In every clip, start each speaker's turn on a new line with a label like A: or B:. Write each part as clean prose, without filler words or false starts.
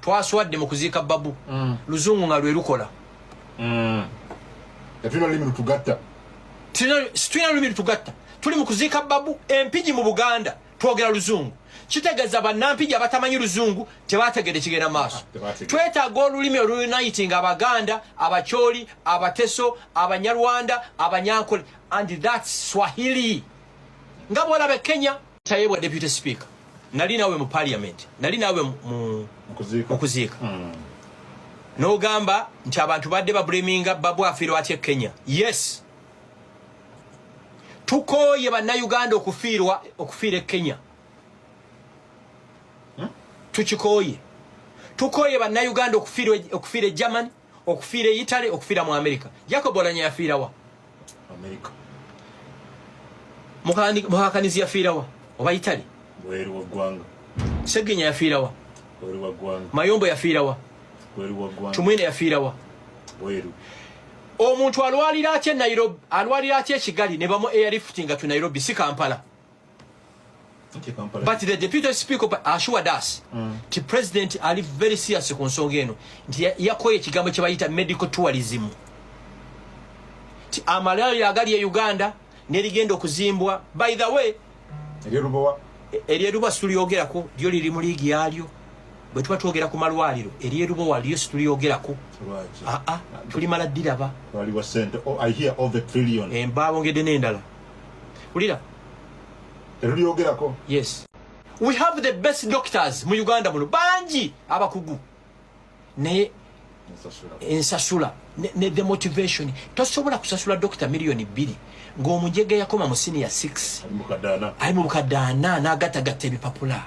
A: Twaswadde mu kuziika Babu. Luzungu nga lwe lukola.
B: Tetulina lulimi lutugatta.
A: Situlina lulimi lutugatta. Tuli mu kuziika Babu Empigi mu Buganda, twogera Luzungu. Kitegeeza bannampigi abatamanyi Luzungu tebategedde kigenda maaso.
B: Tebategedde.
A: Twetaaga olulimi oluuniting Abaganda, Abacholi, Abateso, Abanyarwanda, Abanyankole, and that's Swahili, nga bwolaba e Kenya. Tayebwa, Deputy Speaker, nali naawe mu Parliament, nali naawe mu
B: Mukuziika.
A: Mu kuziika n'ogamba nti abantu badde bablaminga Babu afiirwa atya e Kenya. Yes, tukooye Bannayuganda okufiirwa, okufiira e Kenya. Tukikooye. Tukooye Bannayuganda okufiira e Germany, okufiira e Italy, okufiira mu America. Jacob Oulanyah yafiirawa?
B: America.
A: Muhakanizi yafiirawa? Oba Italy?
B: Bweru wa ggwanga.
A: Segenya yafiirawa?
B: Bweru wa ggwanga.
A: Mayombo yafiirawa?
B: Bweru wa ggwanga.
A: Tumwine yafiirawa?
B: Bweru.
A: Omuntu alwalira atya e Nairobi, alwalira atya e Kigali, ne bamu airliftinga to Nairobi, si Kampala?
B: Nti Kampala.
A: But the Deputy Speaker assured us nti President ali very serious ku nsonga eno, nti yakoye ekigambo kye bayita medical tourism, nti amalwaliro agali e Uganda nerigenda okuzimbwa, by the way,
B: Eryerubowa.
A: Eryerubowa situlyogerako, lyo liri mu liigi yalyo. Bwe tuba twogera ku malwaliro, eryerubowa lyo situlyogerako.
B: Lwaki?
A: Aa, tulimala ddiraba.
B: Waliwo sente. Oh, I hear of the trillion.
A: Emba bongedde n'endala, wulira.
B: Tetulyogerako.
A: Yes, we have the best doctors mu Uganda muno, bangi abakugu, naye
B: Nsasula.
A: Ensasula ne the motivation. Tosobola kusasula dokita 2 million ng'omujega yakoma mu senior 6.
B: Ali mukaddaana.
A: Ali mu bukadde 40 n'agattagatta ebipapula,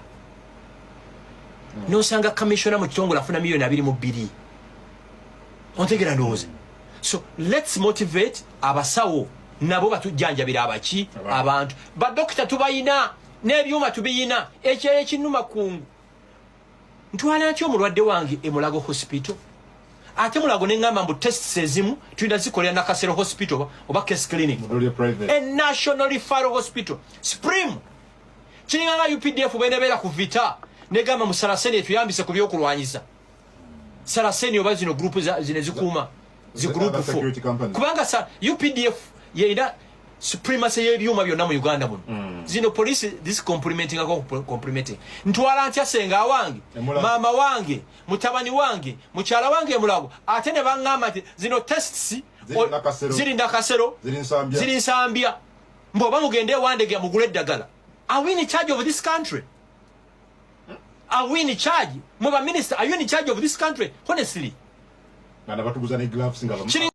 A: nosanga commissioner mu kitongole afuna 22 million. Ontegera ndowooza? So let's motivate abasawo, nabo batujjanjabira abaki?
B: Abantu.
A: Abantu. Badokita tubayina, n'ebyuma tubiyina. Ekyeyo ekinuma kungu, ntwala ntya omulwadde wange Emulago Hospital, ate Mulago neŋŋamba mbu tests ezimu tulina zikolera Nakasero Hospital oba Case Clinic?
B: Mu private.
A: A national referral hospital supreme, kiringa nga UPDF bwenebeera ku vita, negamba mu Saraseni etuyambise ku byokulwanyisa, Saraseni oba zino group zino ezikuuma zi
B: The
A: group
B: other
A: four.
B: Security companies.
A: Kubanga sa UPDF yeina supremacy y'ebyuma byonna mu Uganda muno. Zino police, this complimenting ako complimenting. Ntwala ntya senga wange,
B: Emulago.
A: Maama wange, mutabani wange, mukyala wange Emulago, ate ne baŋŋamba nti zino tests
B: Ziri Nakasero.
A: Ziri Nakasero,
B: Ziri Nsambya.
A: ziri Nsambya, mbu oba mugende ewandege mugule eddagala. Are we in charge of this country? Are we in charge? Mwe ba minister, are you in charge of this country, honestly?
B: Nga nabatuguza ne gloves nga
A: Kiri